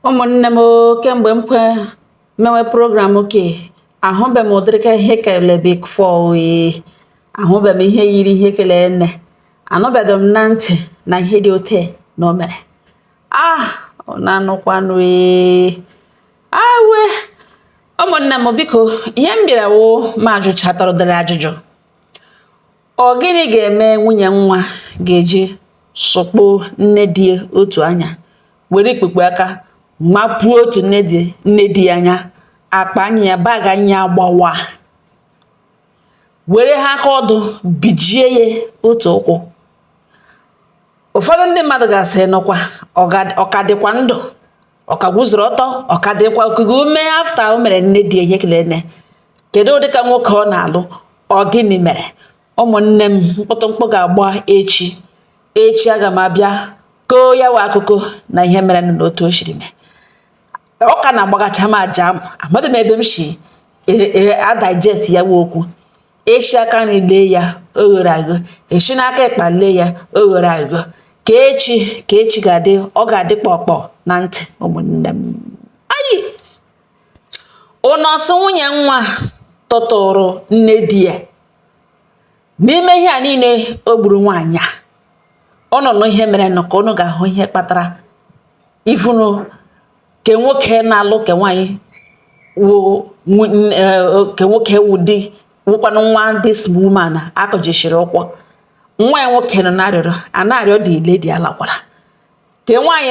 Ụmụnne m, kemgbe m kwe mewe program ke ahụbe m ụdịrịka ihe kele before. Ee, ahụbe m ihe yiri ihe kele nne, anụbeghị m na ntị na ihe dị ote na o mere. Ah, ọ na-anụkwanụ. Ee, awe ụmụnne m, biko, ihe m bịara wụ ma ajụchatara ụdịrị ajụjụ: ọ gịnị ga-eme nwunye nwa ga-eji sụkpo nne di otu anya, were ikpukpu aka mapuo otu nne di ya anya, akpa anya ya, bag anya ya gbawa, were ha aka ọdụ bijie ya otu ụkwụ? Ụfọdụ ndị mmadụ ga-asị nọkwa ọ ka dịkwa ndụ, ọ ka gwuzoro ọtọ, ọ ka dịkwa okugo ume after o mere nne di ya ihe kele nne. Kedu ụdị ka nwoke ọ na-alụ? Ọ gịnị mere? Ụmụnne m, mkpụtụmkpụ ga-agba echi. Echi aga m abịa koo ya wa akụkọ na ihe mere nụ n'otu o siri mee. Ọ ka na-agbagacha m aja m, amadị m ebe m si a digest ya wụ okwu. Echi aka nri lee ya, o ghere aghọ; echi n'aka ịkpa lee ya, o ghere aghọ. Ka echi, ka echi ga-adị, ọ ga-adị kpọkpọ na ntị. Ụmụnne m, ayi ụnọsụ nwunye nwa tụtụrụ nne di ya n'ime ihe a niile o gburu nwaanyị a. Ụnụ nụ ihe mere nụ ka ụnụ ga-ahụ ihe kpatara ifunu ke nwoke na-alụ ke nwaanyị wụ ke nwoke wụ di wụkwanụ nwa this woman akụjishiri ụkwụ. Nwa ya nwoke nọ na-arịọrọ a na-arịọ dị lady alakwara ke nwaanyị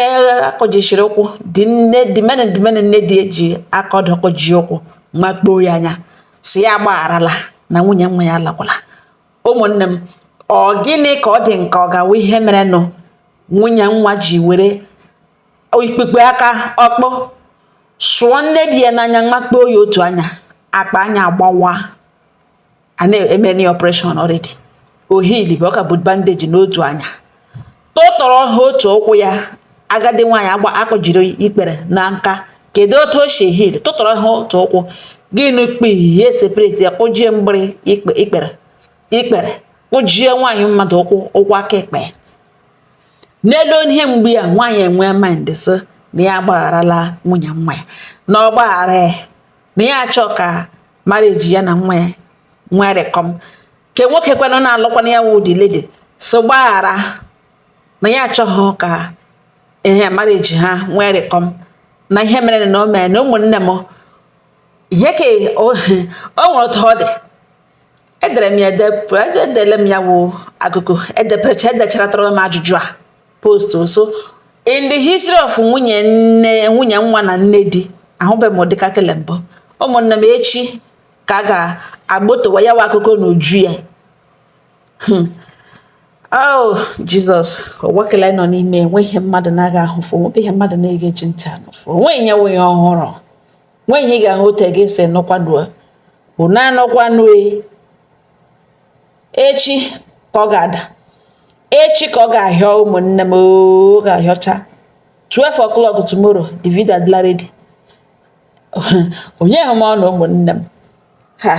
akụjishiri ụkwụ dị nne dị mene dị mene nne di eji aka ọdụ kụji ụkwụ makpoo ya anya, si ya agbagharala na nwunye nwa ya alakwala. Ụmụnne m, ọ gịnị ka ọ dị nke ọ ga-awụ ihe mere nụ nwunye nwa ji were ikpukpe aka ọkpọ sụọ nne di ya n'anya, makpoo ya otu anya, akpa anya agbawa, a na-eme ya operation already, o heal bụ ọ ka bụ bandage n'otu anya, tụtọrọ ha otu ụkwụ ya? Agadi nwaanyị agba akụjiri ikpere na nka, kedu otu o si heal? Tụtọrọ ha otu ụkwụ, gịnị kpi ya separate ya, kụjie mgbịrị ikpe ikpere ikpere, kụjie nwaanyị mmadụ ụkwụ, ụkwụ aka ekpe n'elu. Ihe mgbu ya, nwaanyị enwee mind sị na ya agbagharala nwunye nwa ya, na ọ gbaghara ya, na ya achọ ka marriage ya na nwa ya nwee rịkọm. Ke nwoke kwanụ na-alụkwanụ ya wụ the lady sị gbaghara, na ya achọghị ka ihe marriage ha nwee rịkọm na ihe mere na o mere na. Ụmụnne m, ihe ka o nwere otu ọ dị, edere m ya ede, edele m ya wụ akụkọ edeperecha, edechara tọrọ m ajụjụ a post. So in the history of nwunye nne, nwunye nwa na nne di, ahụbeghị m ụdịka kele mbụ. Ụmụnne m, echi ka a ga-agbotowa ya wụ akụkọ n'uju ya. Oh Jesus, ụwa kele nọ n'ime, enweghị ihe mmadụ na-aga ahụfụ, onweghị ihe mmadụ na-ege eji ntị anụfụ, onweghị ihe wụ ihe ọhụrụ, nweghị ihe ị ga-ahụ otu ga esi nụkwanụ unu anụkwanụ. Echi ka ọ ga-ada, echi ka ọ ga-ahịọ. Ụmụnne m, ọ ga-ahịọcha 12 o'clock tomorrow. The video adịla ready. Onye hụ m ọnụ, ụmụnne m ha.